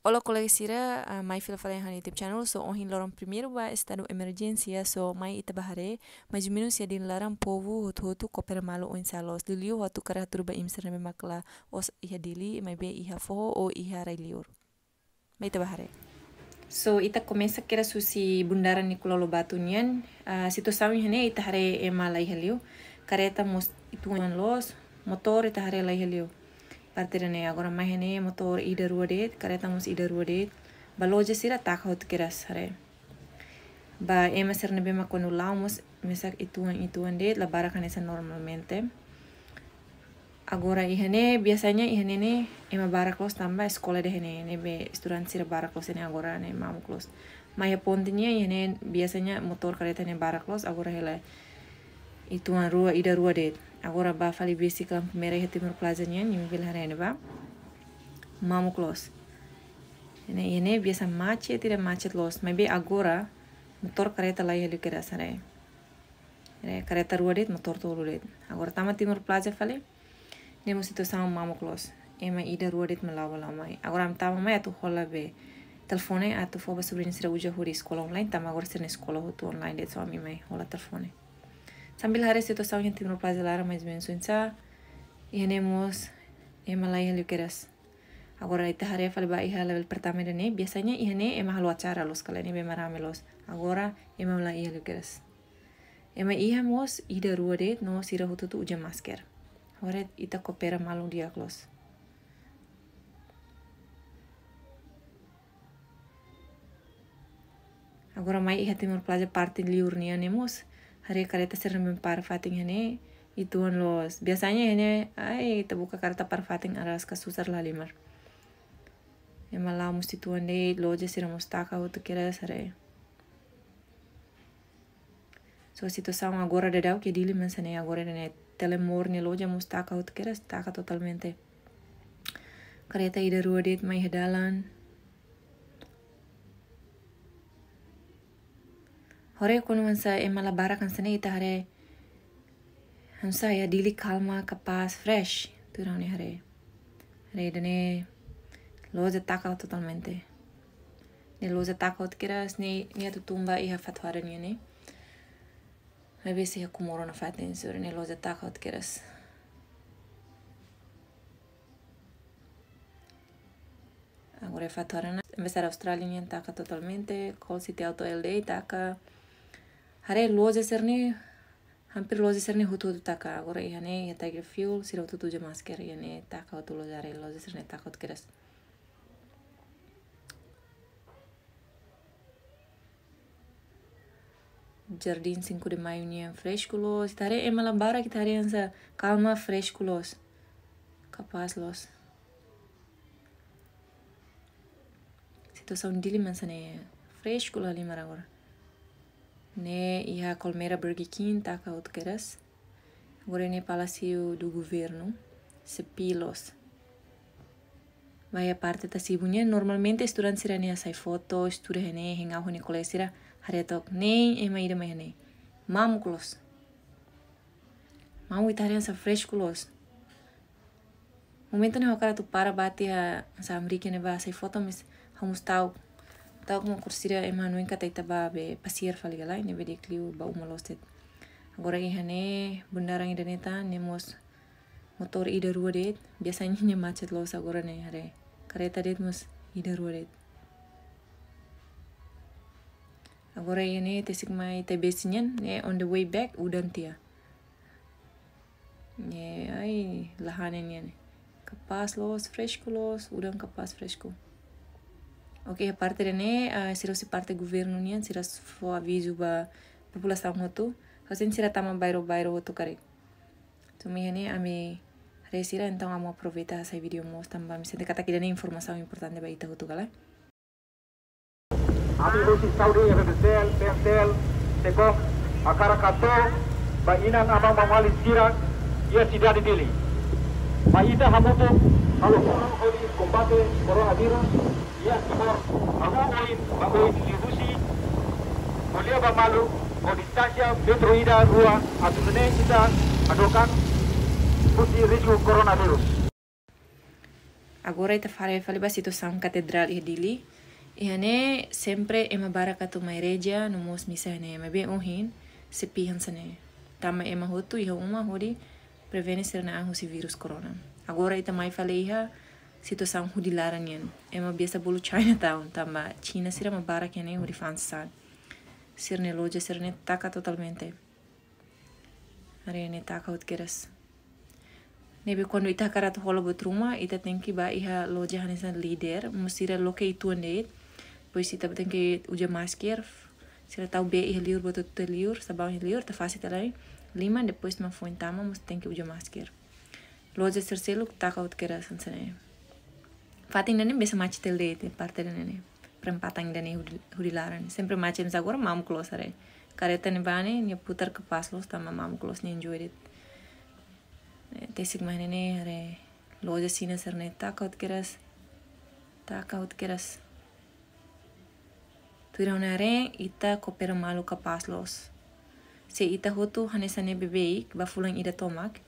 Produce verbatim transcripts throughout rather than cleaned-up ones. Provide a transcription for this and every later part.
Olá, kolega sira, ah, mai fila fali iha ha'u-nia YouTube channel. So, ohin loron primeiru ba estadu emerjénsia, so, mai ita bá haree, mais ou menus iha Dili laran povu hotu-hotu koopera malu oinsá loos. Liuliu ha'u atu hakarak hatudu ba imi sira ne'ebé mak la'ós iha Dili, maibé iha foho ou iha rai-liur. Mai ita bá haree. So, ita komesa kedas husi bundaran Nicolau Lobato nian, ah, situasaun iha ne'e ita haree ema la iha liu. Kareta mós uitoan loos, motór ita haree la iha liu. Parte ida-ne'e agora mai iha ne'e motór ida rua de'it, kareta mós ida rua de'it. Ba loja sira taka hotu kedas haree. Ba ema sira ne'ebé mak kuandu la'o mós mesak uitoan-uitoan de'it, la barak hanesan normalmente. Agora iha ne'e, biasanya iha ne'e ne'e ema barak loos tanba eskola de'it iha ne'e, ne'ebé estudante sira barak loos iha ne'e agora ne'e mamuk loos. Mai iha ponte nian iha ne'e biasanya motór kareta ne'e barak loos, agora hela uitoan rua, ida rua de'it. Agora bá fali besik lampu merah iha Timor Plaza nian, imi bele haree ne'ebá. Mamuk loos. Ne'e, iha ne'e biasa macet, ida macet loos. Maibé agora, motór kareta la iha liu kedas haree. Haree, kareta rua de'it, motór tolu de'it. Agora tama Timor Plaza fali, ne'e mós situasaun mamuk loos. Ema ida rua de'it mak la'o bá la'o mai. Agora ami tama mai atu hola be telefone atu fó ba subriñu sira uza hodi eskola online, tanba agora sira-nia eskola hotu online de'it, so ami mai hola telefone. Sambil haree situasaun iha Timor Plaza laran mais ou menus oinsá, iha ne'e mós ema la iha liu kedas. Agora ita haree fali ba iha level pertama ida-ne'e, biasanya iha ne'e ema halo acara loos ka lae, ne'ebé mak rame loos. Agora ema la iha liu kedas. Ema iha mós ida rua de'it no sira hotu-hotu uza masker. Haree ita koopera malu di'ak loos. Agora mai iha Timor Plaza parte liur nian ne'e mós. Haree kareta sira ne'ebé para fatin iha ne'e, uitoan loos. Biasanya iha ne'e, ai, ita buka kareta para fatin aras ka susar la halimar. Ema la'o mós uitoan de'it, loja sira mós taka hotu kedas haree. So, situasaun agora daudaun iha Dili mak hanesan ne'e, agora ne'e Telemor nia loja mós taka hotu kedas, taka totalmente. Kareta ida rua de'it mai iha dalan. Haree kuandu hanesan ema la barak hanesan ne'e ita haree hanesan iha Dili kalma, kapás, fresh. Tuir ha'u-nia haree. Haree ida-ne'e loja taka totalmente. Ne'e loja taka hotu kedas, ne'e, ne'e atu tun ba iha Fatuhada nian ne'e. Maibé sei iha Comoro nafatin, so ne'e loja taka hotu kedas. Agora iha Fatuhada ne'e, Embaixada Austrália nian taka totalmente, Call City Auto L D taka. Haree loja sira-ne'e, hampir loja sira-ne'e hotu-hotu taka. Agora iha ne'e, iha Tiger Fuel, sira hotu-hotu uza masker, iha ne'e taka hotu loja, haree loja sira-ne'e taka hotu kedas. Jardim Cinco de Maio nian fresku loos. Ita haree ema la barak, ita haree hanesan kalma, fresku loos. Kapás loos. Situasaun Dili mak hanesan ne'e, fresku la halimar agora. Ne'e iha Colmera Burger King taka hotu kedas. Agora ne'e Palácio do Governo, sepi loos. Ba iha parte Tasibu nian, normalmente estudante sira-ne'e hasai foto, estuda iha ne'e, hang out ho nia kolega sira, haree took ne'e ema ida mai iha ne'e. Mamuk loos. Mamuk, ita haree hanesan fresku loos. Momentu ne'e ha'u hakarak atu para bá tiha hanesan hamriik iha ne'ebá hasai foto, mais ha'u mós ta'uk. Ta'uk mak orsida ema hanoin katak ita bá be pasiar fali ka lae, ne'ebé di'ak liu bá uma loos de'it. Agora iha ne'e bundaran ida-ne'e tan, ne'e mós motór ida rua de'it, biasanya ne'e macet loos, agora ne'e haree. Kareta de'it mós ida rua de'it. Agora iha ne'e tesik mai Taibesi nian, ne'e on the way back, udan tiha. Ne'e, ai, la hanesan ne'e. Kapás loos, fresku loos, udan kapás, fresku. Oke, iha parte ida-ne'e, ah, sira husi parte governu nian, sira fó avizu ba populasaun hotu. Hanesan sira tama bairru-bairru hotu karik. Tumi iha ne'e ami haree sira, entaun ami aproveita hasai vídeo mós tanba ami sente katak ida-ne'e informasaun importante ba ita hotu ka lae. Ami husi Saúde, F B C L, P S L, SECOM, hakarak hato'o ba inan-aman maun-alin sira iha sidade Dili. Mai ita hamutuk halo foun hodi kombate koronavírus iha Timor, hahú oin ba oin liuhusi, ko'alia ba malu ho distánsia metru ida rua atu nune'e ita hadook an husi risku koronavírus. Agora ita haree fali ba situasaun katedrál iha Dili. Iha ne'e sempre ema barak atu mai reja no mós misa iha ne'e, maibé ohin sepi hanesan ne'e. Tanba ema hotu iha uma hodi prevene sira-nia an husi vírus corona. Agora ita mai fali iha situasaun hudi laran nian. Ema biasa bolu Chinatown, tanba Xina sira mak barak iha ne'e hodi fa'an sasán. Sira-nia loja sira-ne'e taka totalmente. Haree ne'e taka hotu kedas. Ne'ebé kuandu ita hakarak atu hola buat ruma, ita tenke bá iha loja hanesan Líder, mós sira loke uitoan de'it. Depois ita tenke uza masker, sira tau bee iha liur, botu tuir liur, sabaun iha liur, ita fase tiha lai liman, depois mak foin tama, mós tenke uza masker. Loja sira seluk taka hotu kedas hanesan ne'e. Fatin ida-ne'e biasa macet hela de'it, parte ida-ne'e. Perempatan ida-ne'e hudi, hudi laran. Sempre macet, mas agora mamuk loos haree. Karreta ne'e bá ne'e, nia putar kapás loos, tanba mamuk loos, nia enjoy de'it. Eh, tesik mai ne'e haree, loja Xina sira-ne'e taka hotu kedas. Taka hotu kedas. Tuir ha'u-nia haree, ita koopera malu kapás loos. Se ita hotu hanesan ne'e beibeik ba fulan ida tomak,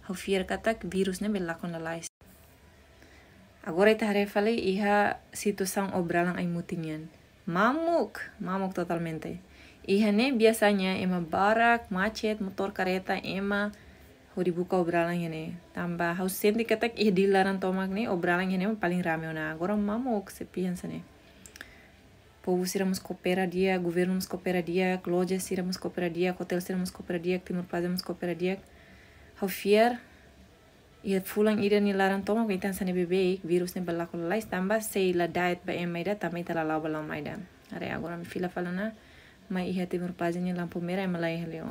ha'u fiar katak vírus ne'e bele lakon lalais. Agora ita haree fali iha situasaun Obralan Aimutin nian. Mamuk, mamuk totalmente. Iha ne'e biasanya ema barak, macet, motór, karreta, ema hodi buka obralan iha ne'e. Tanba ha'u sente katak iha Dili laran tomak ne'e, obralan iha ne'e paling rame ona. Agora mamuk, sepi hanesan ne'e. Povu sira mós koopera di'ak, governu mós koopera di'ak, loja sira mós koopera di'ak, hotel sira mós koopera di'ak, Timor Plaza mós koopera di'ak. Ha'u fiar, iha fulan ida nia laran tomak, ita hanesan ne'e beibeik, vírus ne'e bele lakon lalais, tanba sei la da'et ba ema ida, tanba ita la la'o ba la'o mai ida. Haree agora ami fila fali ona, mai iha Timor Plaza nia lampu merah, ema laiha liu.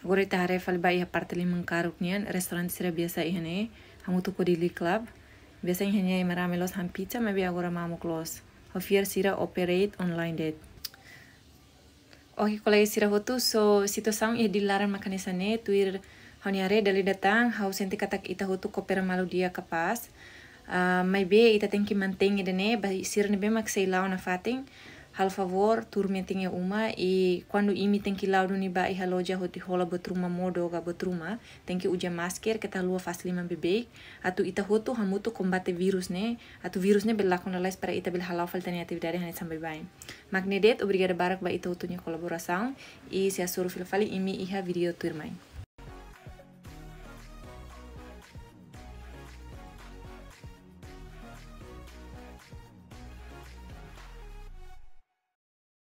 Agora ita haree fali ba iha parte liman karuk nian, restaurante sira biasa iha ne'e, hamutuk ho Dili Club. Biasa iha ne'e ema rame loos han pizza, maibé agora mamuk loos. Ha'u fiar sira operate online de'it. Oke, kolega sira hotu, so situasaun iha Dili laran mak hanesan ne'e, tuir ha'u-nia haree dala ida tan, ha'u sente katak ita hotu koopera malu di'ak kapás. Ah, maibé ita tenke mantein ida-ne'e, ba sira ne'ebé mak sei la'o nafatin, halo favór, tuur metin iha uma, i kuandu imi tenke la'o duni ba iha loja hodi hola buat ruma, modo ka buat ruma, tenke uza masker, keta haluha fase liman beibeik, atu ita hotu hamutuk kombate vírus ne'e, atu vírus ne'e bele lakon lalais para ita bele hala'o fali ita-nia atividade hanesan baibain. Mak ne'e de'it, obrigada barak ba ita hotu nia kolaborasaun, i sei hasoru fila fali imi iha vídeo tuirmai.